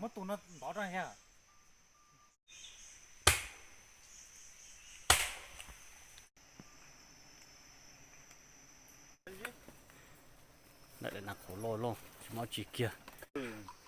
Muab tus no ntov rau thiab. Daim nas qhuav loj loj tsis muaj dab tsi kiag.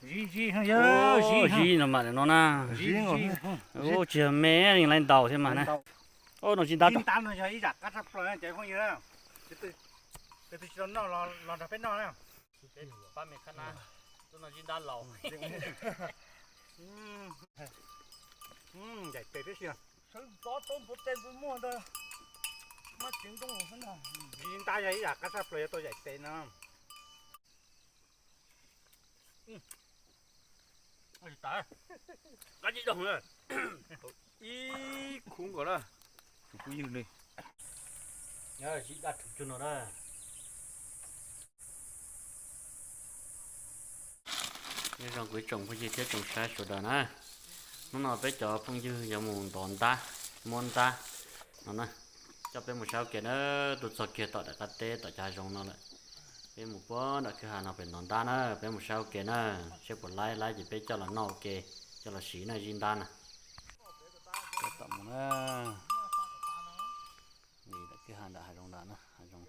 Zib no mas no na. Tsis yog me, yeej laiv ntaus thiab mas na. Ub, no zib ntab. Zib ntab no yog ib yam qab tshaj plaws cov phooj ywg. Tus twg tsis tau noj los nrog peb noj na. Pab me qhab nab, tus no zib ntab laus. Yaim tes tib si. Sawv ntxov tau npuav tes npuav muag ntag. Maj tsev ntoo xwb ntag. Zib ntab yog ib yam qab tshaj plaws yuav tau yaim tes no. Qab zib dog na. Ib khub nkaus na. Tus phooj ywg li. Zib daj rhuv cug no na. Nyob zoo kuv ib tsoom phooj ywg thiab tsoom saib sawv daws na. Hnub no peb cov phooj ywg yuav mus ntov ntab, muab ntab no na. Coj peb mus saib ua ke na, tuaj txog kiag tom daim qab teb tom cov hav zoov no lawm. Peb mus puag nram kwj ha no pem ntov ntab na, peb mus saib ua ke na. Seb puas laib, laib ces peb coj los noj ua ke, coj los siv na zib ntab na. Tom mus na. Li daim kwj ha nram hav zoov nram na, hav zoov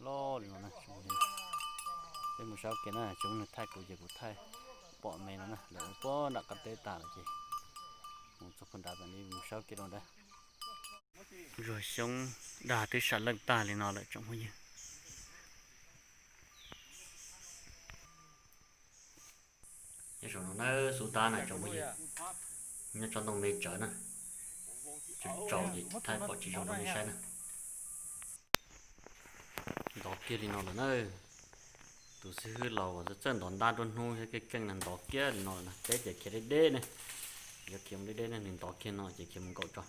loj li no na. Peb mus saib ua ke na, tsis muaj neeg thaij kuv ces kuv thaij pom me no na, lawv ua puag nram qab teb tag lawm ces mus txog puag nrad li, mus saib ua ke rau nrad. Zuag xyoob dag twb sam leej tag li no lawm tsoom phooj ywg. Nyob saum no na, xub ntab na tsoom phooj ywg, nyob tsob ntoo me tsawv na, tsaus tsaus ces thaij pom tsis zoo rau nej saib na. Ntov kiag li no lawm na. Tus xib hwb laus uas txawj ntov ntab nruab hnub thiab keej keej na ntov kiag li no lawm na, teb ces khiav deb deb ne, yuav khiav mus deb deb ne, nws ntov kiag no ces khiav mus nkaum tso.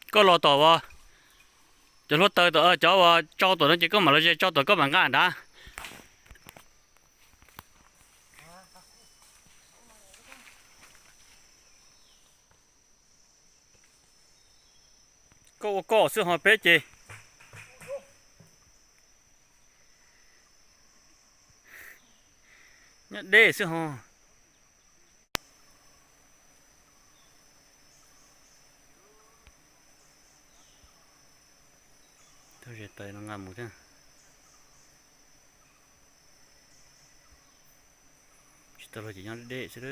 Koj los tom uas cov hluav taws tom, cov uas tsau tom no ces koj mam los ze tsau tom, koj mam nqa nrad. Koj ua koj xwb ho peb ces nyob deb xwb ho. Tau ze taws no nqa mus thiab. Tsis tau luag ces nyob deb deb xwb.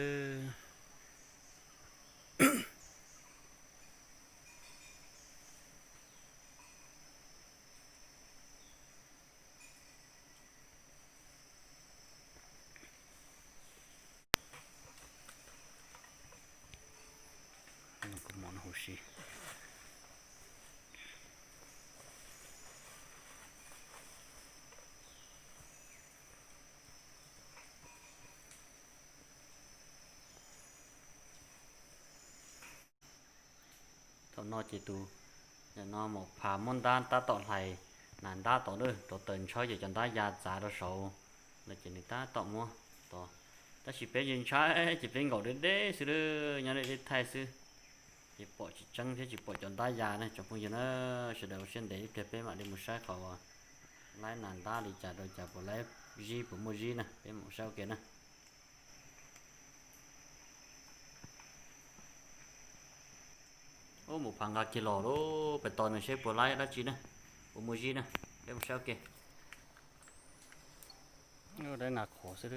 Kuv mov no huv si. Thaum no ces tus no Maum Phav muab ntab tab tom hlais nas ntab tod, rau taws ntshawb ces cov ntab ya txav rau saud lawm ces nws tab tom muab tod. Tab sis peb ntshai ces peb nkaum deb deb xwb, nyob deb deb thaij xwb. Ces pom tsis tseeb thiab tsis pom cov ntab ya ne tsoom phooj ywg na. Sawv daws ua siab ntev ib pliag peb mam li mus saib qhov uas laib nas ntab li cas rau cas, puas laib zib puas muaj zib na, peb mam saib ua ke na. Ub, Maum Phav nqa kiag los lawm, pem tos nws seb puas laib dab tsi na, puas muaj zib na, peb mus saib ua ke. Daim nas qhuav xwb.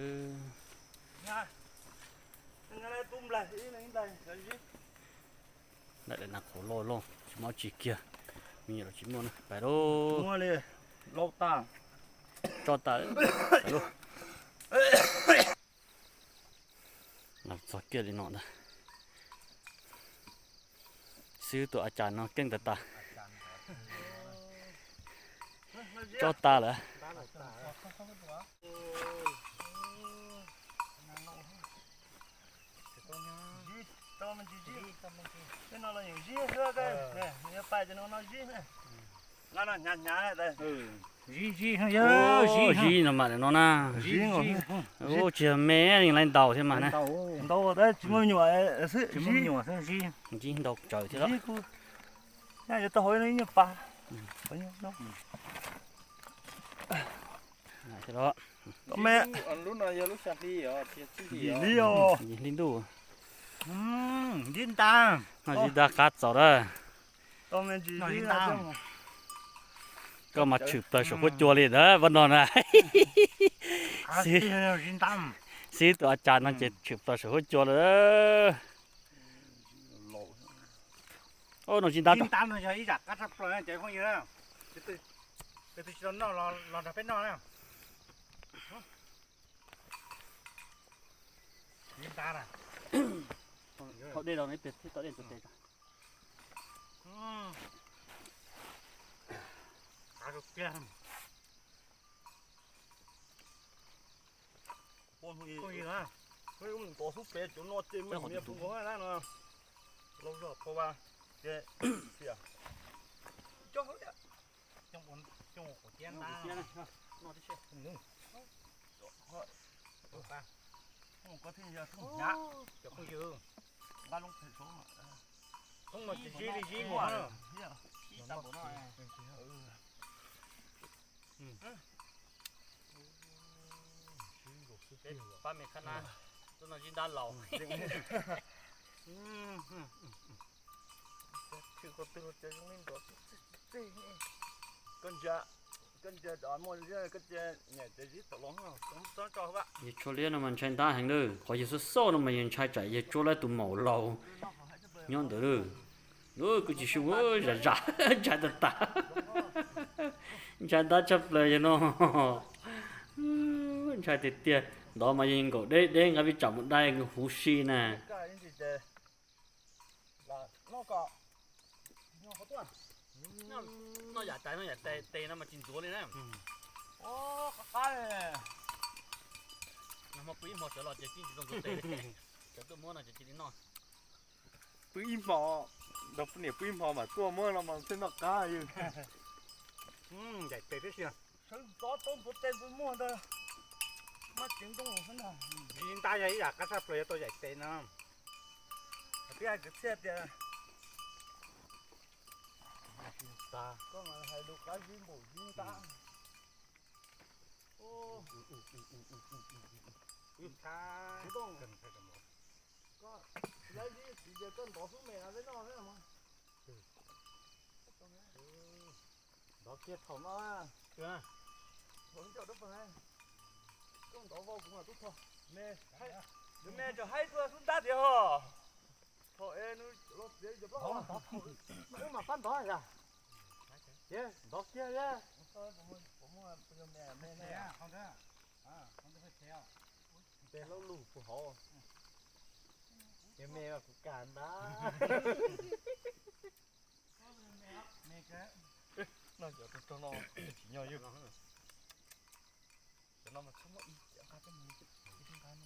Daim nas qhuav loj loj tsis muaj dab tsi kiag, me nyuam los tsis muaj na, pais lauj. Tso tas, pais lauj. Los txog kiag li no ntag. Xib hwb tus a cas no keej tas tas. Tso tas lawm. Tau me ntsis zib, tej no los yeej zib xwb, nws yuav pais ces nws no zib. Nqa no hnyav hnyav. Zib zib, zib no mas no na. Tsis yog me, yeej laiv ntaus thiab mas na. Ntaus tab tsis muaj me nyuam xwb, zib. Zib ntau tsawv thiab los. Nyaj yuav tau hauv ib nyuag pas. Tau me. Lub no yog lub xya hli os, hli os. Hli ntuj. Zib ntab. No zib ntab qab txaus dab. Koj mas tshwm plaws saum huab cua li dab vaj no na. Xib tus a cas no ces tshwm plaws saum huab cua lawm. Ub, no zib ntab. Zib ntab no yog ib yam qab tshaj plaws cov phooj ywg na. Tus twg tsis tau noj los nrog peb noj na. Zib ntab na. Thaum dej los neb pem thiaj tau dej tus tes. Av rau kiag. Phooj ywg na, mus tod xub pem cov no ces me me phooj ywg na, laus zog phau vas ces tias coj hauj liam. Coj ua quav tiab ntab no tib si. Cov phooj ywg, nqa loo phem saud, koob no tsis zib li zib muag. Pab me qhab nab, tus no zib ntab laus. Yawg tshuaj liab no mas ntshai ntab heev lawm, qhov yawg xub xauj no mas yawg ntshai tsam yawg tsuab lawv tus maum laus nyob ntawd lawm. Kuv tsis su zam zam, ntshai tas tas, ntshai ntab tshaj plaws yawg no. Ntshai tiag tiag, ntov mas yawg nkaum deb deb nqa vij tsam mus dai huv si na. Noj yam tais, noj yam tais tes no mas tsis ntxuav li na. Nag hmo pw ib hmo sawv los ces tsis tsis tau ntxuav tes li. Sawv tuaj muab no ces cia li noj. Pw ib hmo, nrog poj niam pw ib hmo mas tuaj muab no mas thiaj noj qab li. Yam tais tib si. Sawv txov tau ntxuav tes ntxuav muag ntawd, maj tsev ntoo xwb ntag. Zib ntab yog ib yam qab tshaj plaws yuav tau yam tais no. Twb hais kwv txhiaj tias koj mas hais lus qab zib npaum zib ntab. Koj lawv zib txiv tias koj ntov xub me no peb noj xwb. Ntov kiag thaum no, ntov coj rau pem, koj ntov vau kuv mam tub tho. Me, me tseem haib tuaj xub ntab tiag ho. Thaum es nws los txiav cov plaub hau, ub mas pab ntov yam. Ces ntov kiag li. Peb hlaub lug puag hauv. Ces me kuv kam ntag. No cov rog no tsis nyob yus. Cov no mas txhob muab ib nqa tej mus, ib nqa no.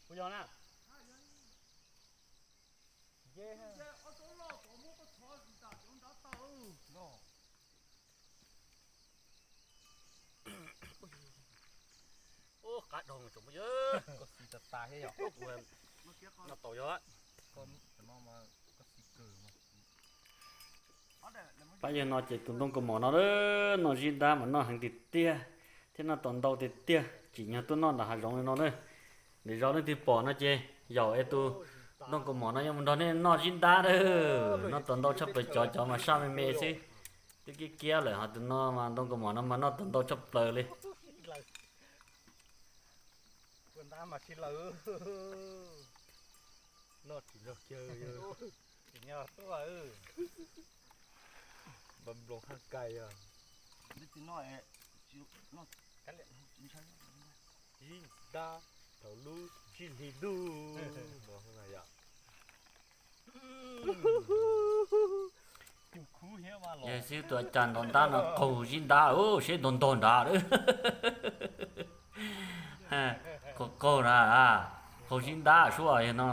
Kuv yog na. Ub, qab dhau tsoom phooj ywg. Koj xis tas tas thiab yom. Ub, kuv no tau yog. Pab yawg no ces tus ntoo kaus mom no, noj zib ntab mas noj heev tiag tiag, thiab noj tau ntau tiag tiag, tsim nyog tuaj noj nram hav zoov li no na. Lwm zaus leej twg pom no ces yaum es tus ntoo kaus mom no yuav mus nrog nej noj zib ntab na. Noj tau ntau tshaj plaws, cov cov mas saj me me xwb, twb kiab kiab lawm, ho tus no mas ntoo kaus mom no mas noj tau ntau tshaj plaws li. Ua ntab mas tsis lawm. Noj tsis nrog kiag, tsis nyob tuaj. Nploos haj kais os. Ib ntab thaum lub tsib hlis ntuj no yom. Yog xib tus cas ntov ntab no qaug zib ntab seb ntog ntog nrad. Qaug na, qaug sib ntab suab yog no.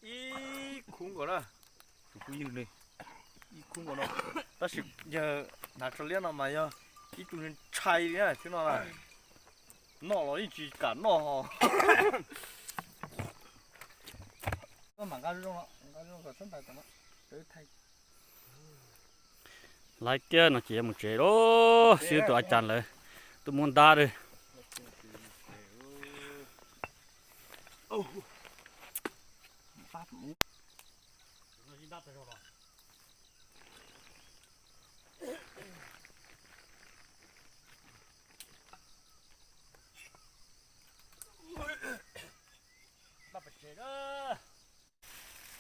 Ib khub nkaus na, tus phooj ywg li, ib khub nkaus no. Tab sis yawg hnav tso liab no mas yog ib tug ntshai li na, xwb no na. Noj los yeej tsis kam noj ho. Laiv kiag no ces yuav mus tsev lauj, xib hwb tus a cas lawv tuaj muab ntab lawm.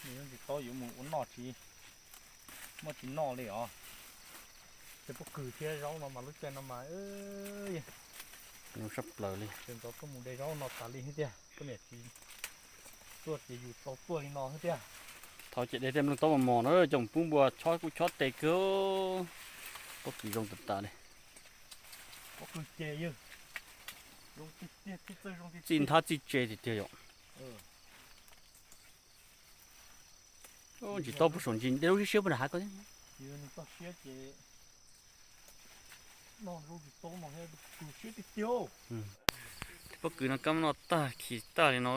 Nws tsis tau yuav mus ua noj tsis muaj tsis noj li os. Ces pob kws thiab zaub no mas lub caij no mas zoo sab plaws li. Ces ntxov tuaj mus de zaub no tas li thiab tiag, poj niam tsis tuaj ces yus tau tuaj li no thiab tiag. Thaum ces de tej nplooj taub mos mos na coj mus pub npua chob kuj chob tes kawg. Pob kws zoo tas tas li. Pob kws ces yog txij nthab txij tse tiag tiag yom. Tsis tau puag saum ntsis de lub siab siab puag nram hav ko. Pob kws no kab noj tag khi tag li no,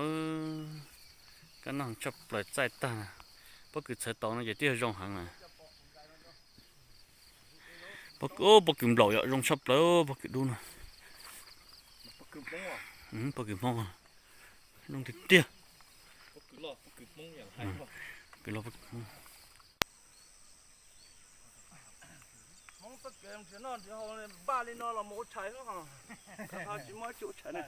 kab noj tshaj plaws txaij tag. Pob kws txhawv tau no ces twb yog zoo heev na. Pob kws, pob kws nplaum yom, zoo tshaj plaws pob kws dub no. Pob kws Hmoob, zoo tiag tiag. Hmoob txoj kev nrhiav noj nrhiav haus npaj li no los mus ua tshais xwb, tsis muaj ib tug ua tshais na.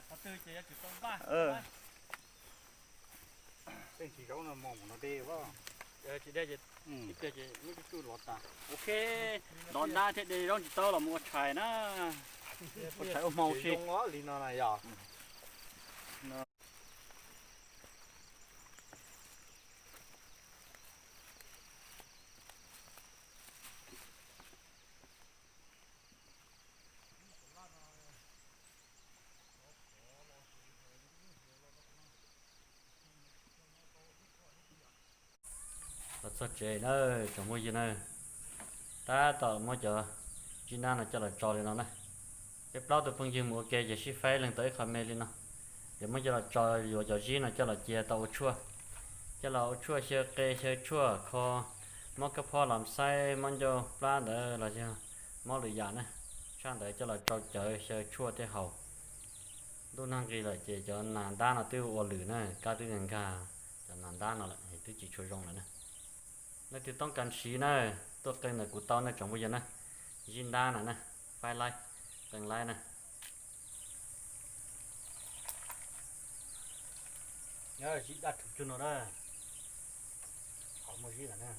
Tsis zaub no mos no de, tsis de ces ib pliag ces muab coj tsuj los tas. Ok, dov ntab thiab de zaub tsis tau los mus ua tshais na. Ua tshais ua hmo si. Los txog tsev na, tsoom phooj ywg na, tab tom muab cov zib nab no coj los tso li no na. Peb plaub tus phooj ywg mus ua ke ces sib faib leej tau ib qho me li no. Ces muab coj los tso, yuav cov zib no coj los cia tau ua tshuaj. Coj los ua tshuaj xyaw qe xyaw tshuaj kho, mob kab phob los xaib, mob ncauj plab ntawd los yog mob lwm yam na. Tshaj ntawd coj los tsau cawv xyaw tshuaj thiab haus. Ntuj nag nqis lawm ces cov nas ntab no twb ua lwm na, kab twb nkag cov nas ntab no lawm es twb tsis tshua zoo lawm na. Leej twg toob kas siv na, tuaj qee ntawm kuv tau na tsoom phooj ywg na. Zib ntab na na, faib laib, qee laib na. Zib daj rhuv cuag no na, qhov muaj zib lawm na.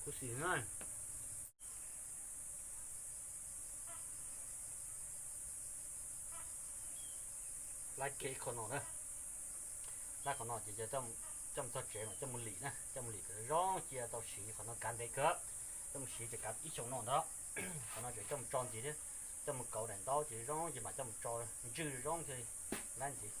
Khuv xim na. Laib kiag ib qho no na. Laib qhov no ces coj mus txog tsev mas coj mus lim na, coj mus lim kom zoo cia tau siv, qhov no kav ntev kawg. Coj mus siv ces kav ib xyoos no ntag. Qhov no ces coj mus tso ntxiv thiab, coj mus kauv daim ntaub ces zoo ces mam coj mus tso ntswj zoo thiaj li laib ntxiv.